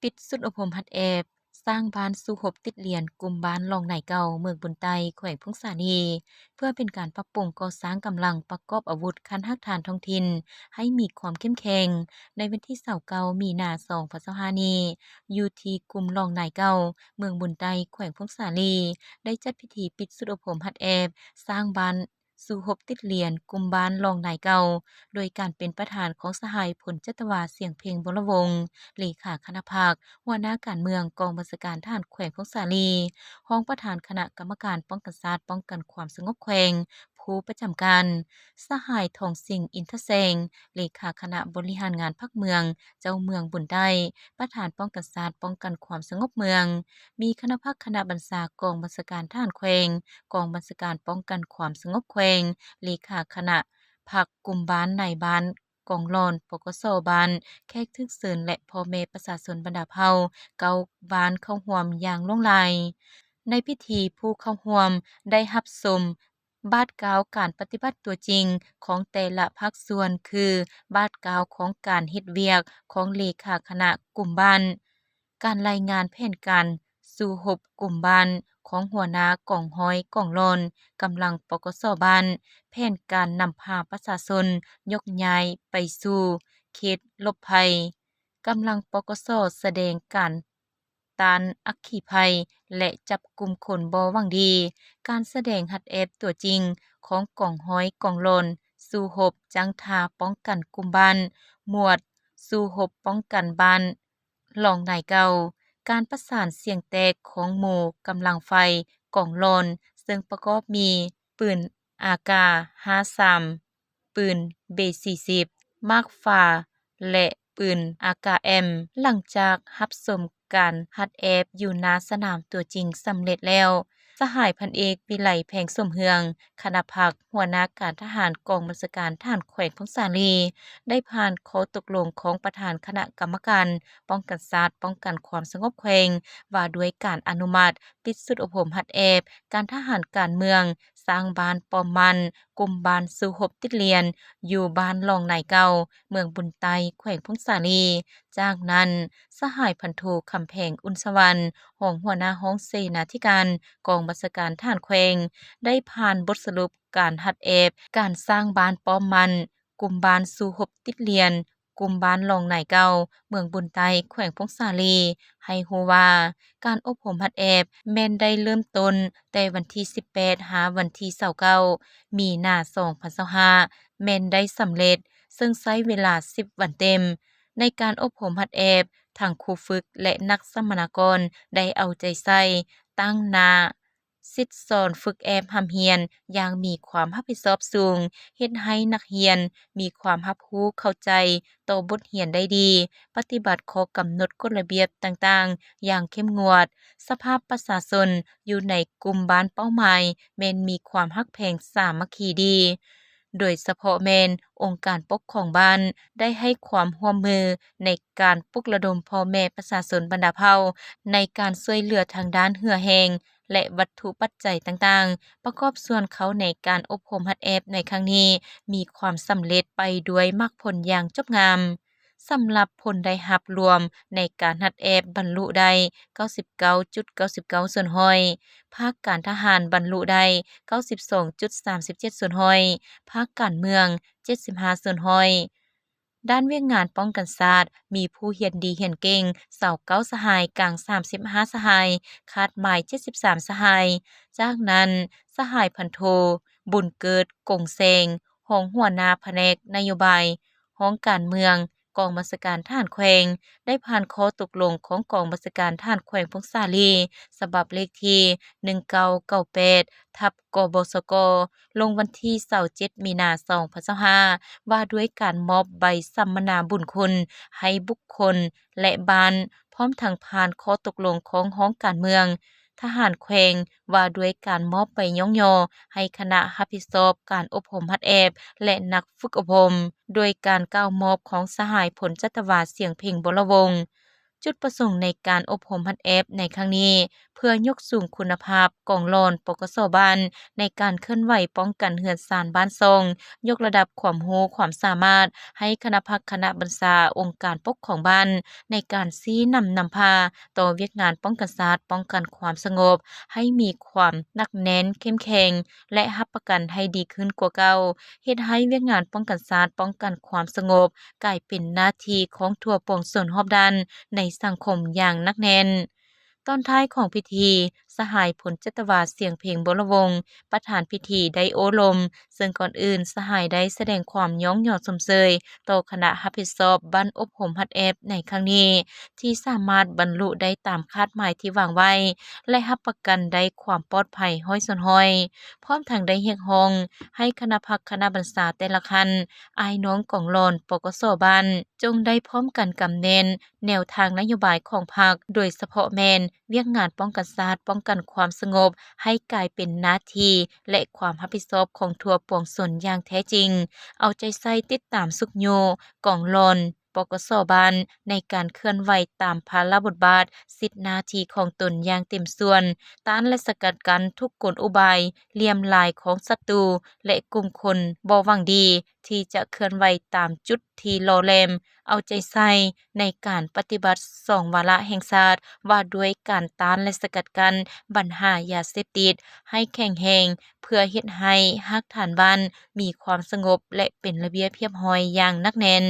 ປິດຊຸດອົບຮົມຫັດແອບ ສ້າງບ້ານສູ້ຮົບຕິດລຽນ ກຸ່ມບ້ານລ່ອງນາຍເກົ່າ ເມືອງບຸນໃຕ້ ແຂວງຜົ້ງສາລີ ເພື່ອເປັນການປັບປຸງກໍ່ສ້າງກຳລັງປະກອບອາວຸດຂັ້ນຮາກຖານທ້ອງຖິ່ນໃຫ້ມີຄວາມເຂັ້ມແຂງ. ໃນວັນທີຊາວເກົ້າ ມີນາ ສອງພັນຊາວຫ້ານີ້ ຢູ່ທີ່ກຸ່ມລ່ອງນາຍເກົ່າ ເມືອງບຸນໃຕ້ ແຂວງຜົ້ງສາລີ ໄດ້ຈັດພິທີປິດຊຸດອົບຮົມຫັດແອບ ສ້າງບ້ານ ສູ້ຮົບຕິດລຽນ ກຸ່ມບ້ານລ່ອງນາຍເກົ່າ ໂດຍການເປັນປະທານຂອງສະຫາຍ ພົນຈັດຕະວາ ສຽງເພັງ ວໍລະວົງ ເລຂາຄະນະພັກ ຫົວໜ້າການເມືອງ ກອງບັນຊາການທະຫານແຂວງຜົ້ງສາລີ, ຮອງປະທານຄະນະກຳມະການປ້ອງກັນຊາດ ປ້ອງກັນຄວາມສະຫງົບແຂວງ ຜູ້ປະຈຳການ, ສະຫາຍ ທອງສິງ ອິນທະແສງ ເລຂາຄະນະບໍລິຫານງານພັກເມືອງ ເຈົ້າເມືອງບຸນໃຕ້, ປະທານປ້ອງກັນຊາດ ປ້ອງກັນຄວາມສະຫງົບເມືອງ, ມີຄະນະພັກຄະນະບັນຊາກອງບັນຊາການທະຫານແຂວງ, ກອງບັນຊາການປ້ອງກັນຄວາມສະຫງົບແຂວງ, ເລຂາຄະນະພັກກຸ່ມບ້ານນາຍບ້ານກອງຫຼອນ ປກສ ບ້ານ, ແຂກຖືກເຊີນ ແລະ ພໍ່ແມ່ປະຊາຊົນບັນດາເຜົ່າ ເກົ້າບ້ານເຂົ້າຮ່ວມຢ່າງຫຼວງຫຼາຍ. ໃນພິທີ ຜູ້ເຂົ້າຮ່ວມໄດ້ຮັບຊົມ ບາດກ້າວການປະຕິບັດຕົວຈິງຂອງແຕ່ລະພາກສ່ວນ ຄື ບາດກ້າວຂອງການເຮັດວຽກຂອງເລຂາຄະນະກຸ່ມບ້ານ, ການລາຍງານແຜນການສູ້ຮົບກຸ່ມບ້ານຂອງຫົວໜ້າກອງຮ້ອຍກອງຫຼອນ ກຳລັງ ປກສ ບ້ານ, ແຜນການນຳພາປະຊາຊົນຍົກຍ້າຍໄປສູ່ເຂດຫຼົບໄພ, ກຳລັງ ປກສ ສະແດງການ ຕ້ານອັກຄີໄພ ແລະ ຈັບກຸ່ມຄົນບໍ່ຫວັງດີ, ການສະແດງຫັດແອບຕົວຈິງຂອງກອງຮ້ອຍກອງຫຼອນສູ້ຮົບຈ້າງທ່າປ້ອງກັນກຸ່ມບ້ານ, ໝວດສູ້ຮົບປ້ອງກັນບ້ານລ່ອງນາຍເກົ່າ, ການປະສານສຽງແຕກຂອງໝູ່ກຳລັງໄຟກອງຫຼອນ, ເຊິ່ງປະກອບມີ ປືນ ອາກາ ຫ້າສາມ, ປືນ ເບ ສີ່ສິບ, ໝາກຟ້າ ແລະ ປືນ ອາກາ ແອມ. ຫຼັງຈາກຮັບຊົມການຫັດແອບຢູ່ໜ້າສະໜາມຕົວຈິງສຳເລັດແລ້ວ, ສະຫາຍພັນເອກ ວິໄລ ແພງສົມເຮືອງ ຄະນະພັກ ຫົວໜ້າການທະຫານກອງບັນຊາການທະຫານແຂວງຜົ້ງສາລີ ໄດ້ຜ່ານຂໍ້ຕົກລົງຂອງປະທານຄະນະກຳມະການປ້ອງກັນຊາດ ປ້ອງກັນຄວາມສະຫງົບແຂວງ ວ່າດ້ວຍການອະນຸມັດປິດຊຸດອົບຮົມຫັດແອບການທະຫານການເມືອງ ສ້າງບ້ານປ້ອມໝັ້ນ ກຸ່ມບ້ານສູ້ຮົບຕິດລຽນ ຢູ່ບ້ານລ່ອງນາຍເກົ່າ ເມືອງບຸນໃຕ້ ແຂວງຜົ້ງສາລີ. ຈາກນັ້ນ ສະຫາຍພັນໂທ ຄຳແພງ ອຸ່ນສະຫວັນ ຮອງຫົວໜ້າຫ້ອງເສນາທິການ ກອງບັນຊາການທະຫານແຂວງ ໄດ້ຜ່ານບົດສະຫຼຸບການຫັດແອບການສ້າງບ້ານປ້ອມໝັ້ນ ກຸ່ມບ້ານສູ້ຮົບຕິດລຽນ ກຸ່ມບ້ານລ່ອງນາຍເກົ່າ ເມືອງບຸນໃຕ້ ແຂວງຜົ້ງສາລີ ໃຫ້ຮູ້ວ່າ ການອົບຮົມຫັດແອບແມ່ນໄດ້ເລີ່ມຕົ້ນແຕ່ວັນທີສິບແປດ ຫາວັນທີຊາວເກົ້າ ມີນາ ສອງພັນຊາວຫ້າ ແມ່ນໄດ້ສຳເລັດ, ເຊິ່ງໃຊ້ເວລາສິບວັນເຕັມ. ໃນການອົບຮົມຫັດແອບ, ທັງຄູຝຶກ ແລະ ນັກສຳມະນາກອນ ໄດ້ເອົາໃຈໃສ່, ຕັ້ງໜ້າ ສິດສອນຝຶກແອບຮ່ຳຮຽນຢ່າງມີຄວາມຮັບຜິດຊອບສູງ, ເຮັດໃຫ້ນັກຮຽນມີຄວາມຮັບຮູ້ເຂົ້າໃຈຕໍ່ບົດຮຽນໄດ້ດີ, ປະຕິບັດຂໍ້ກຳນົດກົດລະບຽບຕ່າງໆຢ່າງເຂັ້ມງວດ. ສະພາບປະຊາຊົນຢູ່ໃນກຸ່ມບ້ານເປົ້າໝາຍແມ່ນມີຄວາມຮັກແພງສາມັກຄີດີ. ໂດຍສະເພາະແມ່ນອົງການປົກຄອງບ້ານໄດ້ໃຫ້ຄວາມຮ່ວມມືໃນການປຸກລະດົມພໍ່ແມ່ປະຊາຊົນບັນດາເຜົ່າ ໃນການຊ່ວຍເຫຼືອທາງດ້ານເຫື່ອແຮງ ແລະ ວັດຖຸປັດໄຈຕ່າງໆ ປະກອບສ່ວນເຂົ້າໃນການອົບຮົມຫັດແອບໃນຄັ້ງນີ້ ມີຄວາມສຳເລັດໄປດ້ວຍໝາກຜົນຢ່າງຈົບງາມ. ສຳລັບຜົນໄດ້ຮັບລວມໃນການຫັດແອບບັນລຸໄດ້ ເກົ້າສິບເກົ້າຈຸດເກົ້າສິບເກົ້າສ່ວນຮ້ອຍ, ພາກການທະຫານບັນລຸໄດ້ ເກົ້າສິບສອງຈຸດສາມສິບເຈັດສ່ວນຮ້ອຍ, ພາກການເມືອງ ເຈັດສິບຫ້າສ່ວນຮ້ອຍ. ດ້ານວຽກງານປ້ອງກັນຊາດ ມີຜູ້ຮຽນດີຮຽນເກັ່ງ ຊາວເກົ້າສະຫາຍ, ກາງ ສາມສິບຫ້າສະຫາຍ, ຄາດໝາຍ ເຈັດສິບສາມສະຫາຍ. ຈາກນັ້ນ ສະຫາຍພັນໂທ ບຸນເກີດ ກົງແສງ ຮອງຫົວໜ້າພະແນກນະໂຍບາຍ ຫ້ອງການເມືອງ ກອງບັນຊາການທະຫານແຂວງ ໄດ້ຜ່ານຂໍ້ຕົກລົງຂອງກອງບັນຊາການທະຫານແຂວງຜົ້ງສາລີ ສະບັບເລກທີ ໜຶ່ງເກົ້າເກົ້າແປດ ທັບ ກບສກ ລົງວັນທີຊາວເຈັດ ມີນາ ສອງພັນຊາວຫ້າ ວ່າດ້ວຍການມອບໃບສຳມະນາບຸນຄຸນໃຫ້ບຸກຄົນ ແລະ ບ້ານ ພ້ອມທັງຜ່ານຂໍ້ຕົກລົງຂອງຫ້ອງການເມືອງ ທະຫານແຂວງ ວ່າດ້ວຍການມອບໃບຍ້ອງຍໍໃຫ້ຄະນະຮັບຜິດຊອບການອົບຮົມຫັດແອບ ແລະ ນັກຝຶກອົບຮົມ, ໂດຍການກ່າວມອບຂອງສະຫາຍ ພົນຈັດຕະວາ ສຽງເພັງ ວໍລະວົງ ຈຸດປະສົງໃນການອົບຮົມຫັດແອບໃນຄັ້ງນີ້ ເພື່ອຍົກສູງຄຸນນະພາບກອງຫຼອນ ປກສ ບ້ານ ໃນການເຄື່ອນໄຫວປ້ອງກັນເຮືອນຊານບ້ານຊ່ອງ, ຍົກລະດັບຄວາມຮູ້ຄວາມສາມາດໃຫ້ຄະນະພັກຄະນະບັນຊາອົງການປົກຄອງບ້ານ ໃນການຊີ້ນຳນຳພາຕໍ່ວຽກງານປ້ອງກັນຊາດ, ປ້ອງກັນຄວາມສະຫງົບ ໃຫ້ມີຄວາມໜັກແໜ້ນເຂັ້ມແຂງ ແລະ ຮັບປະກັນໃຫ້ດີຂຶ້ນກວ່າເກົ່າ, ເຮັດໃຫ້ວຽກງານປ້ອງກັນຊາດ, ປ້ອງກັນຄວາມສະຫງົບ ກາຍເປັນໜ້າທີ່ຂອງທົ່ວປວງຊົນຮອບດ້ານໃນສັງຄົມຢ່າງໜັກແໜ້ນ. ຕອນທ້າຍຂອງພິທີ, ສະຫາຍ ພົນຈັດຕະວາ ສຽງເພັງ ບົວລະວົງ ປະທານພິທີໄດ້ໂອ້ລົມ, ເຊິ່ງກ່ອນອື່ນສະຫາຍໄດ້ສະແດງຄວາມຍ້ອງຍໍຊົມເຊີຍຕໍ່ຄະນະຮັບຜິດຊອບບັ້ນອົບຮົມຫັດແອບໃນຄັ້ງນີ້ ທີ່ສາມາດບັນລຸໄດ້ຕາມຄາດໝາຍທີ່ວາງໄວ້ ແລະ ຮັບປະກັນໄດ້ຄວາມປອດໄພຮ້ອຍສ່ວນຮ້ອຍ, ພ້ອມທັງໄດ້ຮຽກຮ້ອງໃຫ້ຄະນະພັກຄະນະບັນຊາແຕ່ລະຂັ້ນ, ອ້າຍນ້ອງກອງຫຼອນ ປກສ ບ້ານ ຈົ່ງໄດ້ພ້ອມກັນກຳແໜ້ນແນວທາງນະໂຍບາຍຂອງພັກ, ໂດຍສະເພາະແມ່ນວຽກງານປ້ອງກັນຊາດ, ປ້ອງກັນຄວາມສະຫງົບ ໃຫ້ກາຍເປັນໜ້າທີ່ ແລະ ຄວາມຮັບຜິດຊອບຂອງທົ່ວປວງຊົນຢ່າງແທ້ຈິງ, ເອົາໃຈໃສ່ຕິດຕາມຊຸກຍູ້ກອງຫຼອນ ປກສ ບ້ານ ໃນການເຄື່ອນໄຫວຕາມພາລະບົດບາດ, ສິດໜ້າທີ່ຂອງຕົນຢ່າງເຕັມສ່ວນ, ຕ້ານ ແລະ ສະກັດກັ້ນທຸກກົນອຸບາຍ, ຫຼ່ຽມລາຍຂອງສັດຕູ ແລະ ກຸ່ມຄົນບໍ່ຫວັງດີ ທີ່ຈະເຄື່ອນໄຫວຕາມຈຸດທີ່ຫຼໍ່ແຫຼມ, ເອົາໃຈໃສ່ໃນການປະຕິບັດສອງວາລະແຫ່ງຊາດ ວ່າດ້ວຍການຕ້ານ ແລະ ສະກັດກັ້ນບັນຫາຢາເສບຕິດ ໃຫ້ແຂງແຮງ ເພື່ອເຮັດໃຫ້ຮາກຖານບ້ານມີຄວາມສະຫງົບ ແລະ ເປັນລະບຽບຮຽບຮ້ອຍຢ່າງໜັກແໜ້ນ.